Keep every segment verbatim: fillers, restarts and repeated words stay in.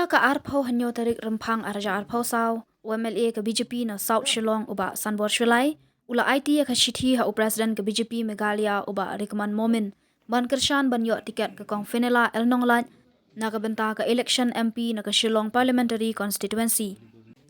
Ka arphew hynñiew tarik Rymphang arhajar arphew saw, u M L A ka B J P na South Shillong u Bah Sanbor Shullai u la aiti ïa ka shithi ha u President ka B J P Meghalaya u Bah Rikman Momin ban kyrshan ban ïoh tiket ka Kong Fenella L Nonglait na ka bynta ka election M P na ka Shillong Parliamentary Constituency.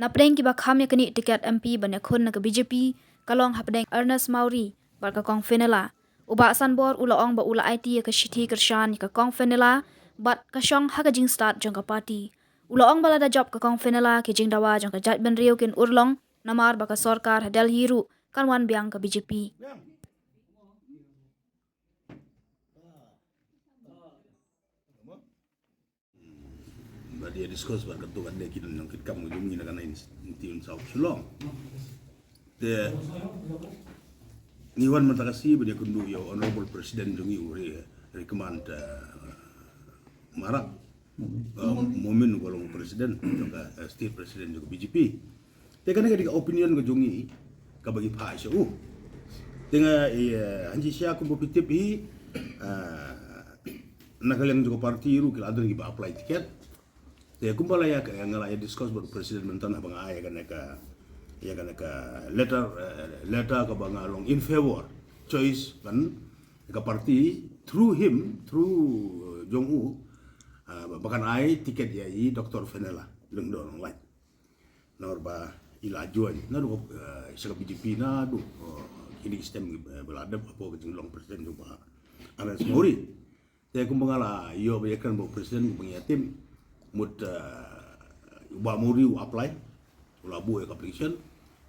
Napdeng kiba kham ïa kane tiket M P ban ïakhun na ka B J P ka long hapdeng Ernest Mawrie bad ka Kong Fenella. U Bah Sanbor u la ong ba u la aiti ïa ka shithi kyrshan ïa ka Kong Fenella bad ka shong ha ka jingstad jong ka party. U la ong ba lada jop ka Kong Fenella, ki jingdawa jong ka jaitbynriew kin urlong namar ba ka sorkar ha Delhi ruh kan wan biang ka B J P. Ba dei discuss bad katto katne ki nongkitkam ka jong ngi na ka nineteen South Shillong. Te ngi wan mynta ka sngi ba dei kynduh ïa u Honorable President jong ngi u Ri-, Rikman, eh, Marak. Eh, Momin u ba long President jong ka, eh, State President jong ka B J P. Te kane ka dei ka opinion ka jong ngi kaba ngi phah sha u. Te nga, eh, hanji sha kumba phi tip hi, eh, na ka liang jong ka party ruh ki la don kiba apply ticket. Te kumba la ïa ka, nga la ïa discuss bad u President mynta haba nga ai ïa kane ka, ïa kane ka letter, eh, letter kaba nga long in favor choice ban ka party through him, through, eh, jong u, eh, ba kan ai ticket ïa i Doctor Fenella Lyngdoh Nonglait. Namar ba i la join naduh, eh, sha ka B J P naduh, eh, kine ki snem, eh, ba la dep hapoh ka jinglong President jong u Bah Ernest Mawrie. Te kumba nga la ïoh ba ïakren bad u President kumba ngi ïa tip, mut, eh, u Bah Mawrie u apply, u la buh ïa ka application.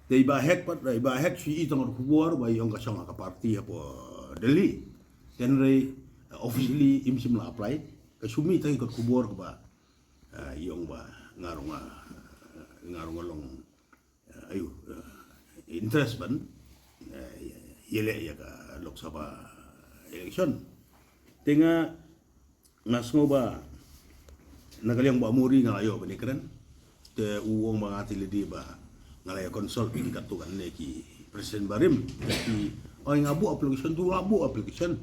Te i Bah Hek pat, i Bah Hek shu i tang ka khubor ba i ong ka shong ha ka party hapoh Delhi. Te hynrei, eh, officially im shym la apply. Ka shu mih tang ka khubor kaba, eh, i ong ba nga ruh nga, nga ruh nga long, eh, ayu, eh, interest ban, eh, ïaleh ïa ka Lok Sabha election. Te nga, nga sngew ba na ka liang Bah Mawrie nga la ïoh ban ïakren. Te u ong ba nga te lei dei ba nga la ïa consult ïa ki katto katne ki president barim. Te ki ong nga buh application, tu la buh application.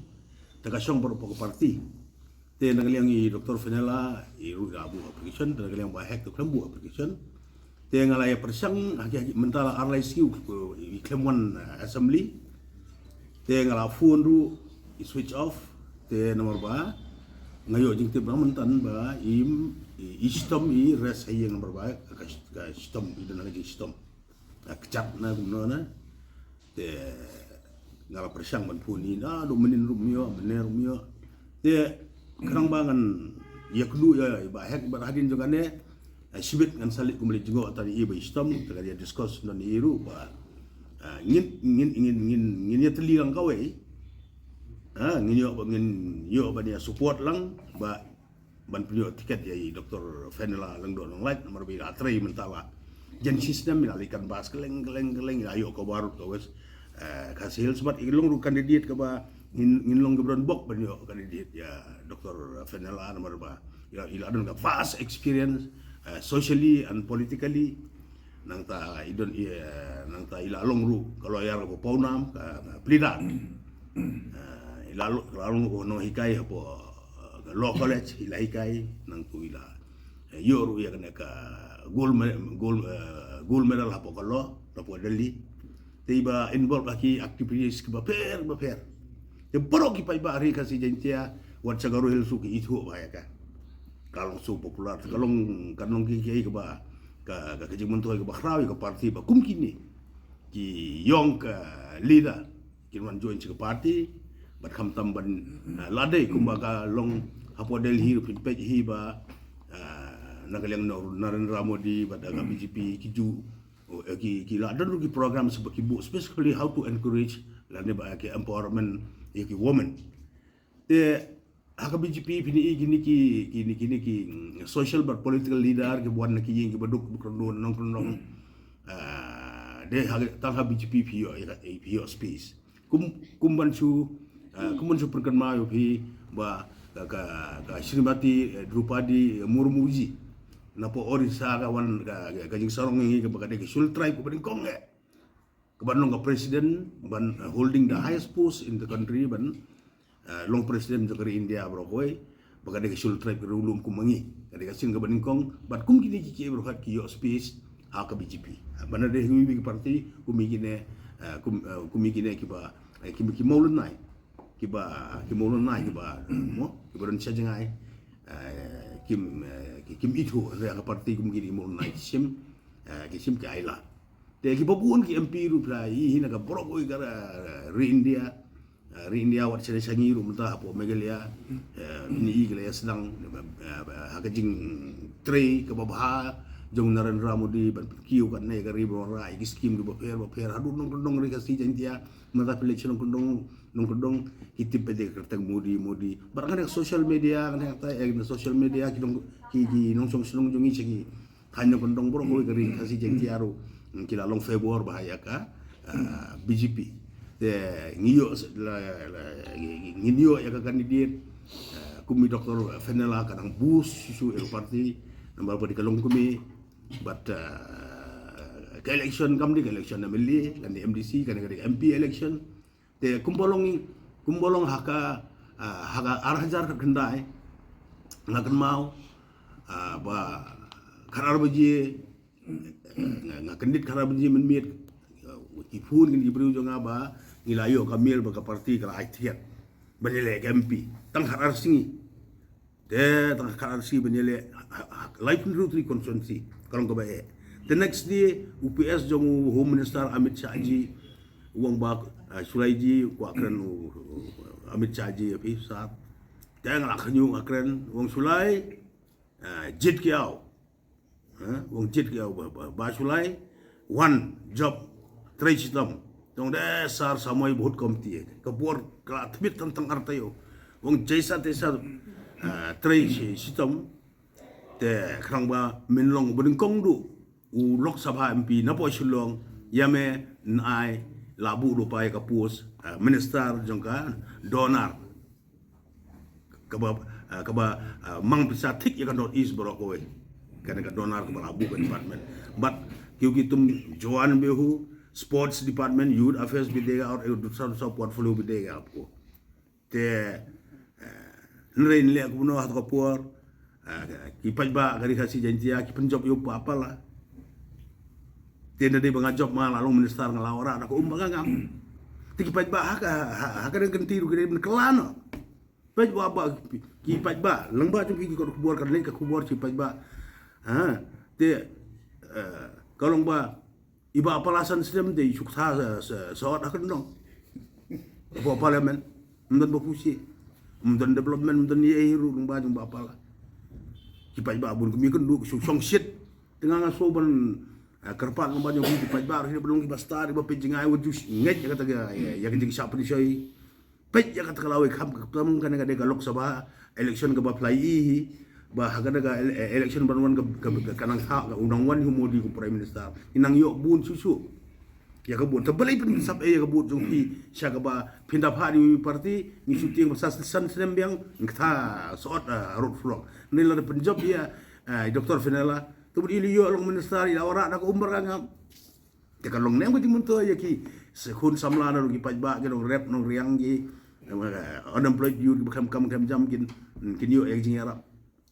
Te ka shong baroh hapoh ka party. Te na ka liang i Doctor Fenella i ruh i la buh application, te na ka liang Bah Hek te khlem buh application. Te nga la ïa pyrshang ha ki, ha ki mynta la ar lai sngi i khlem wan, eh, assembly. Te nga la phone ruh i switch off. Te namar ba nga ïoh jingtip ba mynta ba i, i, i shitom i rest ha ïing namar ba ka, ka shitom i don ha ka jingshitom. Ka kjat na kumno na. Te nga la pyrshang ban phone ïa i, ah, dei mynnin ruh ym ïoh, mynnin ruh ym ïoh. Te khnang ba ngan ïakynduh ïa i Bah Hek bad hadien jong kane, eh, shibit ngan sa leit kumba leit jngoh tang ïa i ba i shitom, te ngan ïa discuss noh ïa i ruh ba, ah, ngin, ngin, ngin, ngin, ngin ïatylli lang kawei. Ah, ngin ïoh ba, ngin ïoh ban ïa support lang ba ban pynïoh ticket ïa i Doctor Fenella Lyngdoh Nonglait namar ba i la trei mynta la jan shi snem, i la leit canvass kylleng kylleng kylleng, i la ïoh ka West, eh, Khasi Hills bad i long ruh candidate kaba ngin, ngin long kiba don bok ban ïoh candidate ïa Doctor Fenella namar ba i la, i la don ka vast experience, eh, socially and politically. Nangta i don i, eh, nangta i la long ruh ka lawyer kaba pawnam, ka, ka pleader. Eh, i la long, la long ruh nonghikai hapoh, eh, ka law college, i la hikai, nangta i la, eh, ïoh ruh ïa kane ka gold me-, gold, eh, gold medal hapoh ka law, hapoh Delhi. Te i ba involve ha ki activities kiba pher, ba pher. Te baroh ki paidbah ri Khasi Jaiñtia, wat sha Garo Hills ruh ki ithuh bha ïa ka. Ka long so popular, ka long, ka long ki, ki, kiba, ka, ka, ka jingmyntoi kaba khraw ïa ka party ba kum kine ki ïong ka leader kin wan join sha ka party, bad khamtam ban, ah, lade kumba ka long hapoh Delhi ruh phin peit hi ba, ah, na ka liang Nar-, Narendra Modi bad ka B J P ki ju, oh, eh, ki, ki la don ruh ki programs ba ki buh specifically how to encourage lane ba ki empowerment ïa ki women. Te ha ka B J P phin i kine ki, kine, kine ki, mm, social bad political leader kiba wan na ki ïing kiba duk, kiba kren nongkren nong. Ah, de ha, tang ha B J P phi ïoh, ïa, phi ïoh space. Kum, kum ban shu, ah, kum ban shu pynkynmaw ïa phi ba ka, ka, ka Srimati, eh, Droupadi Murmu ji napoh Orissa ka wan ka, ka, ka jingsarong ïa ngi kaba ka dei ka scheduled tribe kaba nyngkong eh. Ka ban long ka president, ban, uh, holding the highest post in the country, ban, uh, long president jong ka ri India baroh kawei. Ba ka dei ka schedule tribe ka riewlum kum ma ngi. Ka dei ka sien kaba nyngkong, bad kum kine ki ki baroh ki ïoh space ha ka B J P. Ba na dei ngi ki party kum kine, eh, kum, eh, kum kine kiba, eh, ki, ki mawlynnai. Kiba, ki mawlynnai kiba, mo, kiba don sha jngai. Eh, kim, eh, ki, kim ithuh, hynrei ka party kum kine ki mawlynnai ki shim, eh, ki shim ki ailad. Te kiba bun ki M P ruh phi la ïohi na ka baroh kawei ka, eh, ri India. Eh, ri India wat sha sha ngi ruh mynta hapoh Meghalaya. Eh, ngi i ka la ïa sdang, eh, ha ka jingtrei kaba bha jong Narendra Modi ban pynkiew katne ka ri baroh ïa ki skim kiba pher ba pher haduh nongkyndong ri Khasi Jaiñtia. Mynta phi leit sha nongkyndong, nongkyndong ki tip ba dei ka kyrteng Modi, Modi. Bad ngan ïa social media, ngan ïa kata, eh, social media ki nong, ki, ki nongshong shnong jong ngi sha ki thaiñ nongkyndong baroh kawei ka ri Khasi Jaiñtia ruh, mm, ki la long favour bha ïa ka, ah, B J P. Te ngi ïoh s-, la, la, ngi, ngi ïoh ïa ka candidate, ah, kum i Doctor Fenella ka dang boost shuh shuh ïa ka party, namar ba dei ka longkmie, bad, ah, ka election kam dei ka election M L A, kan dei M D C, kan dei, kan dei M P election. Te kumba long, kumba long ha ka, ah, ha ka ar hajar khatkhyndai, nga kynmaw, ah, ba khatar baje, nga, nga kyndit khatar baje mynmiet, ah, ki phone ki briew jong nga ba ngi la ïoh ka mail ba ka party ka la ai ticket ban ïaleh ka M P. Tang khatar sngi. Te tang khatar sngi ban ïaleh, ha, ha, ha, laiphew hynriew tylli ki constituency, ka long kaba eh. Te next day, u P S jong u Home Minister Amit Shah ji, u ong ba, ah, shu lai ji, kwah kren u, u, Amit Shah ji, ïa phi sir. Te nga la khñiuh nga kren, u ong shu lai, ah, jied ki aw. Ha, u ong jied ki aw ba, ba, ba shu lai, wan, jop, trei shitom. Te u ong de sir, samoi bahut kom ti. Ka por ka la tbit tang tang ar taïew. U ong jaisa taisa, ah, trei shi, shitom. Te khnang ba men long ba nyngkong duh u Lok Sabha M P na poh Shillong, ïa me nai la buh lypa ïa ka post, ah, minister jong ka DoNER. Kaba, ah, kaba, ah, mang pisa thik ïa ka North East baroh kawei. Kane ka DoNER kaba la buh ka department. Bad kiew ki tum joan behu, sports department, youth affairs bi dega, aur, eh, dusra, dusra portfolio bi dega apko. Te, eh, hynrei nleh kumno ha ka por, eh, ki paidbah ka ri Khasi Jaiñtia ki pynjop ïa u Bah Pala. Te na dei ba nga jop ma nga la long minister nga la wanrah da ka um ba nga ngam. Te ki paidbah ha ka, ha, ha ka dang kynti ruh ki dei ban kylla noh. Paidbah ba, ki paidbah, lang ba jong ki kot khubor ka leit ka khubor ki paidbah. Ha, te, eh, ka long ba i Bah Pala san snem te i suk sa, sa, sa, sa ot ha kyndong. Hapoh parliament, ym don ba phusi. Ym don development, ym don ei ei ruh lyngba jong Bah Pala. Ki paidbah bun kmie kynduh ki shu shongshit. Te nga nga shu ban, eh, kyrpad lyngba jong ki paidbah ruh ki ba long ki ba stad, ki ba peit jngai wat ju ngeit ïa kata ka, ïa, ïa ka jingshah pynshoi. Peit ïa kata ka lawei kham ka khlem kane ka dei ka Lok Sabha election kaba phi la ïohi hi, ba ha kane ka ele-, election ban wan ka, ka, ka, ka nang sah ka u nang wan hi u Modi kum Prime Minister. Ngi nang ïoh bun shuh shuh ïa ka vote. Te balei phin sap ei ïa ka vote jong phi sha kaba phin da phah ïa u party, ngi shu tieng ba sa san snem biang, ngi kata sot, ah, road vlog. Ngi la da pynjop ïa, ah, Doctor Fenella. Te bad i la ïoh long minister, i la wanrah da ka um ba nga ngam. Te ka long ne em ka jingmyntoi ïa ki khun samla na ruh ki paidbah ki nongrep nongriang ki, eh, unemployed youth ba khlem kam khlem jam kin, kin ïoh ïa ka jingïarap.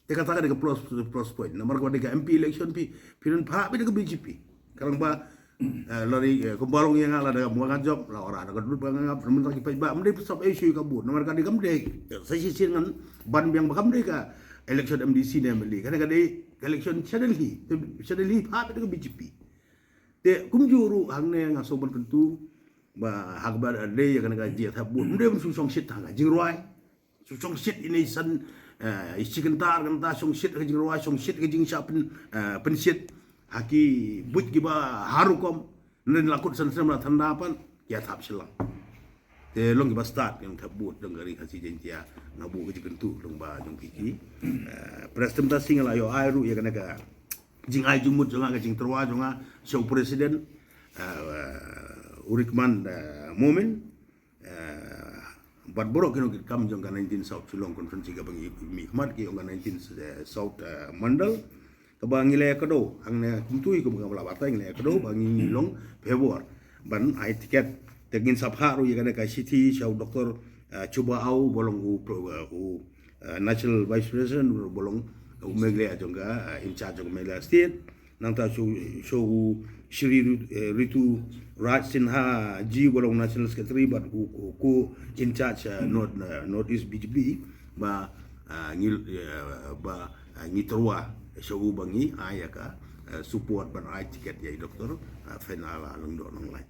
Te kata ka dei ka plus, plus point. Namar kaba dei ka M P election phi, phi don phah beit da ka B J P. Ka long ba, eh, lari, eh, kumba long ïa nga lada ka mut nga jop, la wanrah da ka dud ba nga ngap, namar ki paidbah ym dei phi sap ei shuh ïa ka vote. Namar ka dei kam dei, eh, sa shisien ngan ban biang ba kam dei ka election M D C ne M L A. Ka dei ka dei ka election sha Delhi, sha Delhi phah beit da ka B J P. Te kumjuh ruh hangne nga sngewbha kyntu ba ha kaba dei ïa kane ka jingïathap vote, ym dei ban shu shongshit ha ka jingrwai. Shu shongshit ine i san, eh, i shi kynta ar kynta, shongshit ka jingrwai, shongshit ka jingshah pyn, eh, pynshit ha ki buit kiba har rukom. Nrei la kut san snem la than da pan ki ïathap shilliang. Te long kiba stad ki nongthep vote jong ka ri Khasi Jaiñtia, nga buh ka jingkyntu lyngba jong phi ki, eh, press. Te mynta shi nga la ïoh ai ruh ïa kane ka jingai jingmut jong nga, ka jingtyrwa jong nga sha u president, eh, u Rikman, eh, Momin, eh, bad baroh ki nongkitkam jong ka nineteen South Shillong Constituency kaba ngi mihkhmat ki ong ka nineteen, eh, South, eh, Mandal. Kaba ngi la ïakdew hangne kumto hi kum kaba la batai, ngi la ïakdew ba ngi long favour ban ai ticket. Te ngin sa phah ruh ïa kane ka shithi sha u Doctor, eh, Chuba Aw ba long u pro-, eh, u, uh, National Vice President, ba long u Meghalaya jong ka, uh, in charge jong Meghalaya State. Nangta sha u, sha u Shri Rit-, eh, Ritu Raj Sinha ji, ba long National Secretary, bad u, u, u in charge, uh, North, uh, North East B J P, ba, uh, ngi, uh, ba, uh, ngi tyrwa sha u ba ngi ai ïa ka, uh, support ban ai ticket ïa i Doctor, uh, Fenella Lyngdoh Nonglait.